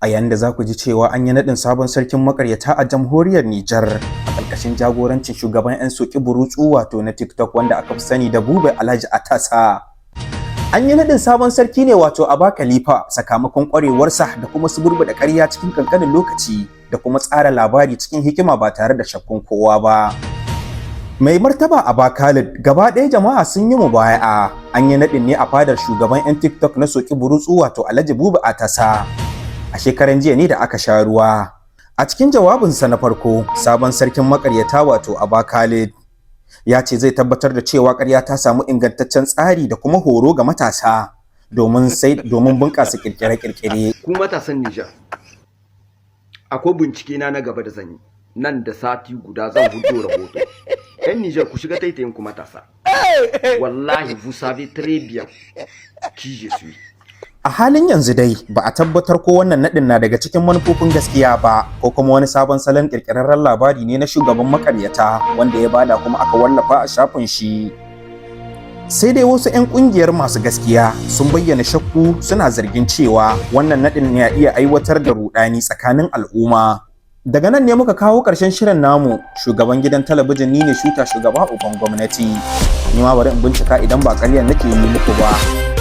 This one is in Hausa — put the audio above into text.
A yayin da za ku ji cewa an yi naɗin sabon sarkin makaryata a Jamhuriyar Nijar a ƙarƙashin jagorancin shugaban 'yan soki burutsu, wato na TikTok, wanda aka fi sani da Bube Alhaji Atasa. An yi naɗin sabon sarki ne, wato Aba Khalifa, sakamakon ƙwarewarsa da kuma suburbuɗa ƙarya cikin ƙanƙanin lokaci da kuma tsara labari cikin hikima ba tare da shakkun kowa ba. Mai martaba Aba Khalid, gaba ɗaya jama'a sun yi mubaya'a. An yi naɗin ne a fadar shugaban 'yan TikTok na soki burutsu, wato Alhaji Buba Atasa, a shekaran jiya ne da aka sha ruwa. A cikin jawabinsa na farko, sabon sarkin makaryata, wato Aba Khalid, ya ce zai tabbatar da cewa ƙarya ta samu ingantaccen tsari da kuma horo ga matasa domin bunƙasa ƙirƙire-ƙirƙire. Ku matasan Nijar, akwai bincike na na gaba da zan yi. Nan da sati guda zan hudo rahoto. 'Yan Nijar, ku shiga taitayin ku matasa. Wallahi, vous savez très bien qui je suis. A halin yanzu dai ba a tabbatar ko wannan naɗin na daga cikin manufofin gaskiya ba, ko kuma wani sabon salon ƙirƙirarren labari ne na shugaban makaryata wanda ya bada kuma aka wallafa a shafin shi. Sai dai wasu 'yan ƙungiyar masu gaskiya sun bayyana shakku, suna zargin cewa wannan naɗin ya iya aiwatar da ruɗani tsakanin al'umma. Daga nan ne muka kawo ƙarshen shirin namu. Shugaban gidan talabijin, ni ne shuta shugaba uban gwamnati. Ni ma bari in bincika idan ba ƙarya nake yi muku ba.